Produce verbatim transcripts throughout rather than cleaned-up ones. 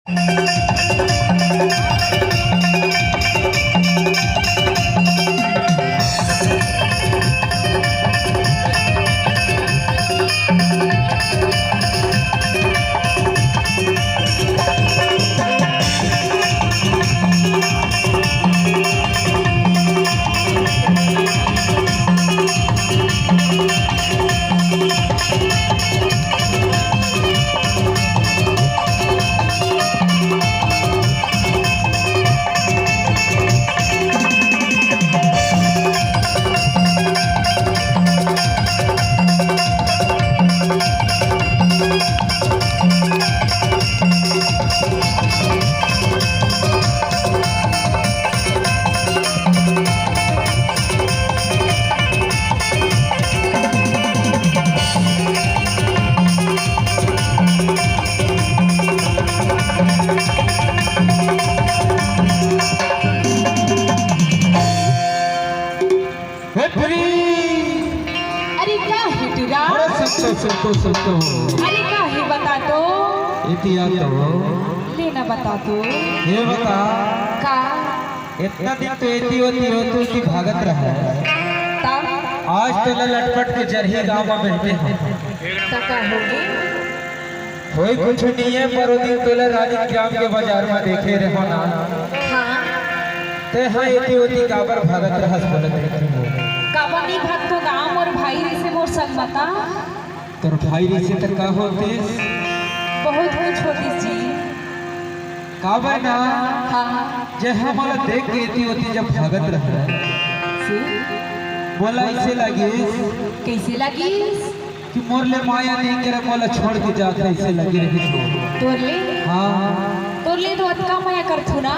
हे प्री! अरे का हे टुरा? अरे सुन तो, सुन तो, सुन तो। अरे का हे बता तो? इतिया तो। ले ना बता तो। ये बता। का? इतना दिन तो एती ओती होती होती भागत रहा। तब? आज तो ल लटपट के जरही गांव में बैठे हो। त का होगे? होय कुछ नहीं है, पर ओ दिन तोला रानी ग्राम के बाजार में देखे रहो ना। हाँ। ते हाँ एती ओती काबर भागत रहस बोलत रहिथे वो। काबर नहीं भागतो गा, मोर भाई रहिसे मोर संग मता। तोर भाई रहिसे त का होतिस? बहुत कुछ होतिस जी। काबर ना? हाँ। जे हमला देख के एती ओती जब भागत रहस। से? बोला ऐसे लगिस। कैसे लगिस? कि मोर ले माया नहीं करे, मोला छोड़ के जात हे, ऐसे लगे रहिस वो। तोर ले? हाँ। तोर ले तो अतका माया करथू ना?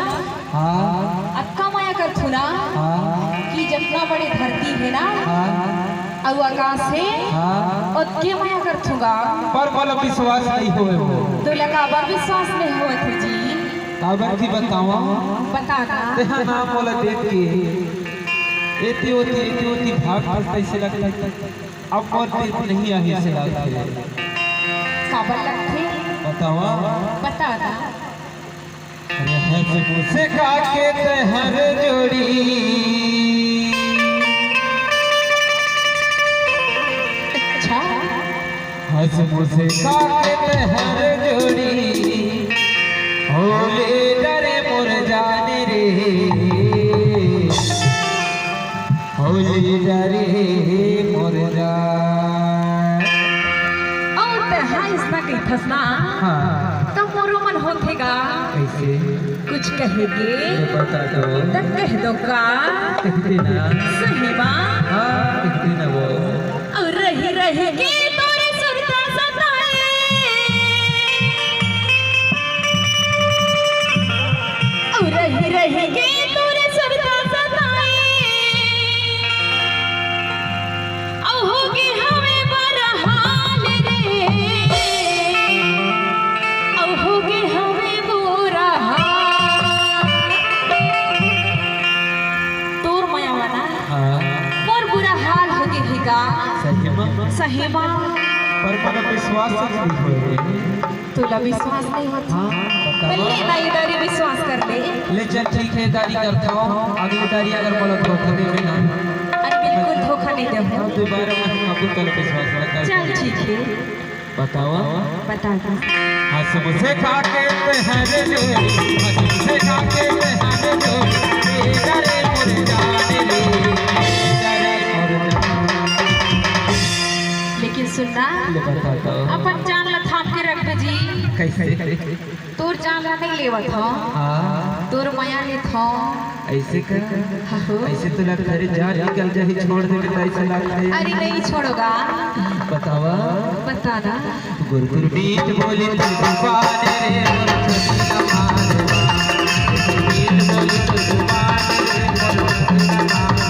हाँ। अतका माया करथू ना? हाँ। कि जतना बड़े धरती हे ना? हाँ। अउ आकाश हे? हाँ। ओतके माया करथू गा। पर मोला विश्वास नहीं होवे वो। तोला काबर विश्वास नहीं होवत हे जी? काबर की बतावा? बता ना। तेहा ना मोला देख के एती ओती, एती ओती भाग भाग कैसे लगता है? अब मोर तीत नहीं आही से लागथे। काबर लगथे? बतावा। बता ना। अरे हंस मुस्का के तैं हर जोड़ी। अच्छा। हंस मुस्का के तैं हर जोड़ी। होले डरे मोर जान रे। होली डरे मोर जान। अउ तेहा अइसना कहिथस ना, हाँ। त मोरो मन होथे गा। कइसे? कुछ कहे के? ये बता तो। त कह दो का? कह दे ना। सही बा। हाँ, कह दे ना वो। अउ रहि रहि के तोर सुरता सताए। अउ रहि रहि के तोर सुरता सताए। अउ होगे हवे बुरा हाल रे। अउ होगे हवे बुरा हाल। तोर मया वाला हाँ। मोर बुरा हाल होगे हे गा। सही मा? सही मा। पर मोला विश्वास नहीं होय। तोला विश्वास नहीं होत? हाँ, बता। पहले ना ये दारी विश्वास कर ले। ले चल ठीक हे, दारी करथव। अगली दारी अगर मोला धोखा देबे ना। अरे बिल्कुल धोखा नहीं देबो। हाँ, दोबारा मैं आपको कल विश्वास ना कर। चल ठीक हे। बतावा। बता दे। हंस मुस्का के तैं हर जोड़ी, हंस मुस्का के तैं हर जोड़ी, ए डरे मोर जान रे, ए डरे मोर जान। लेकिन सुन ना, ले बता तो। अपन जान ला थाम के रखबे जी। कैसे? तोर जान ला नहीं लेवत हव। हाँ। तोर मया लेथव। ऐसे कर। हाँ हो। ऐसे तो लगता है जान निकल जाही, छोड़ देबे त ऐसे लगता है। अरे नहीं छोड़ोगा। बतावा। बता ना। गुरगुर मीठ बोली तू जुबान रे, मोर छोटी कमाल। गुरगुर मीठ बोली तू जुबान रे, मोर छोटी कमाल।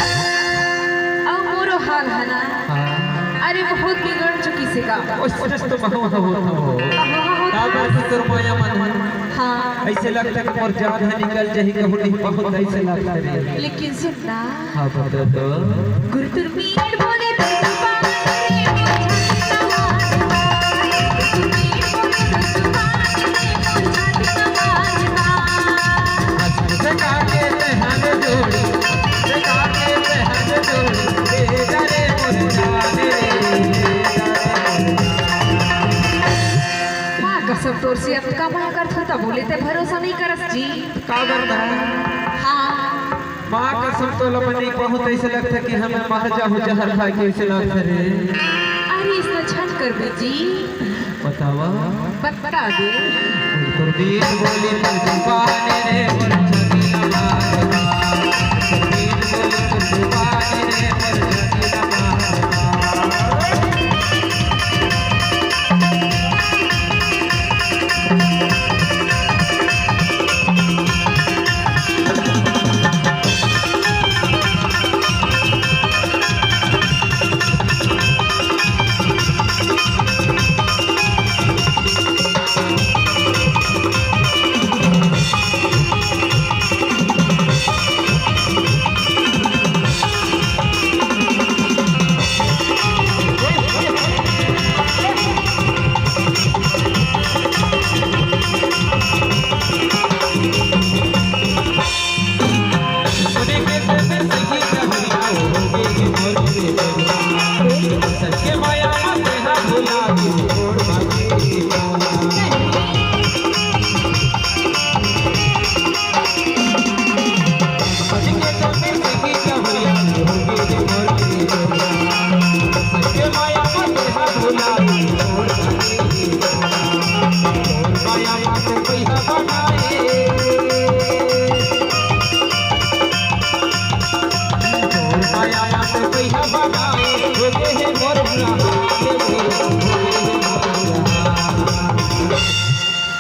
अउ मोरो हाल हे ना। हाँ। अरे बहुत बिगड़ चुकिस हे गा। ओइसने तो महूं ह होत हंव। हाँ, हाँ, हाँ, काबर कि तोर मया मन। हाँ। ऐसे लगता कि मोर जान ह निकल जाही, कहूँ नहीं बहुत ऐसे लगता रे। लेकिन सुन ना। हाँ, बता तो। गुरु तुर मीठ बोले तो जुबान रे, मोर छाती का मार बा। गुरु तुर मीठ बोले तो जुबान रे, मोर छाती का मार बा। हंस के काटे ते हर जोड़ी, हंस के काटे ते हर जोड़ी, दे दे रे मोर जान रे, दे दे रे मोर जान। माँ कसम तोर से अतका माँ कर थोड़ा बोले ते भरोसा नहीं करस जी। का करना? हाँ। माँ कसम तोला बने बहुत ऐसे लगता कि हमें मर जाहूँ जहर खा के ऐसे लगता रे। अरे इसने छन कर दे जी। बतावा। बता दे। गुरु तुर मीठ बोली तुर जुबान रे, मोर छाती का मार बा। गुरु तुर मीठ बोली तुर जुबान रे, मोर छाती का मार बा।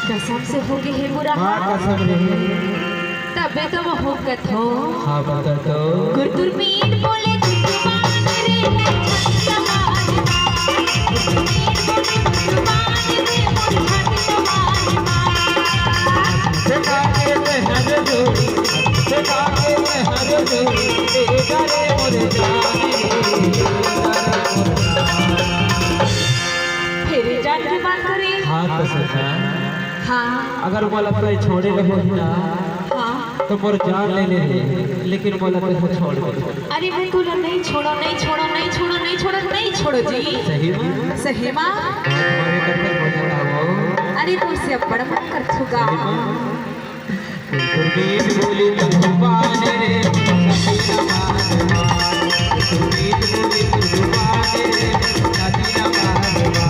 कसम से हो गे हे बुरा हाल। कसम रे। तबे तो मैं हुक्कत हो। हाँ, बता तो। गुरु तुर मीठ बोले तुर जुबान रे, मोर छाती का मार बा। गुरु तुर मीठ बोले तुर जुबान रे, मोर छाती का मार बा। से काटे ते हर जोड़ी, से काटे ते हर जोड़ी, दे दे रे मोर जान रे, दे दे रे मोर जान। फेर जान के बात करे। हाँ, तो सच है। हाँ। अगर मोला तैं छोड़े रहो ही ना, हाँ। तो मोर जान ले ले, लेकिन मोला तैं छोड़ दे। अरे मैं तोला नहीं छोड़ो, नहीं छोड़ो, नहीं छोड़ो, नहीं छोड़ो, नहीं छोड़ो जी। सही में? सही में? मरे करके मजा ना हो। अरे तोर से बड़ मन कर छुगा। सही में? गुरु तुर मीठ बोली तुर जुबान रे, मोर छाती का मार बा। गुरु तुर मीठ बोली तुर जुबान रे, मोर छाती का मार बा।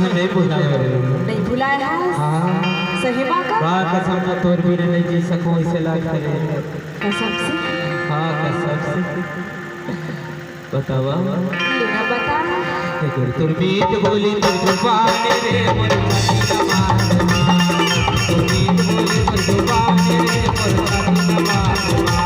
नहीं भुलाया रे। नहीं भुलाया है? हाँ। सही बात है? बा कसम ना तोर बिना नहीं जी सकूं, ऐसे लागत रे। कसम से? हाँ, कसम से। बतावा। लेना बता। गुरु तुर मीठ बोली तुर जुबान रे, मोर छाती का मार बा। गुरु तुर मीठ बोली तुर जुबान रे, मोर छाती का मार बा।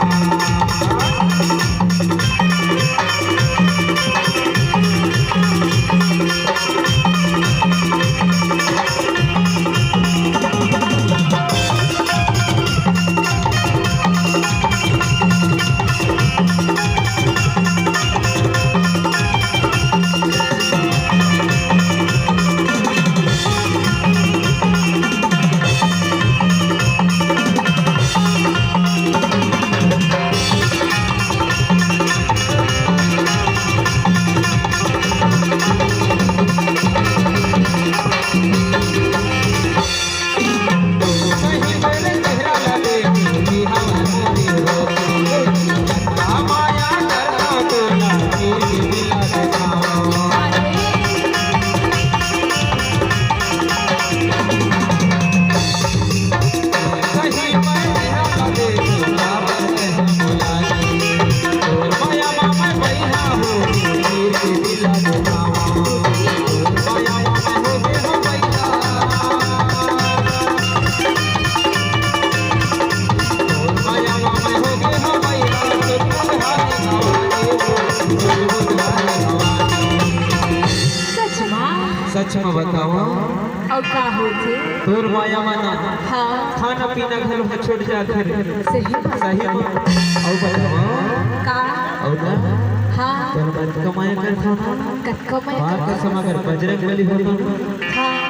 अच्छा बतावा, अउ का होथे? तोर माया मना हाँ, खाना पीना घलो ह छूट जाथे रे। सही बात। सही बात। अउ बतावा, का? अउ ना, हाँ, तोर मन कमाया करथो ना, कतको मैं बात तो समझ कर बजरंग बली होतो ना। हाँ,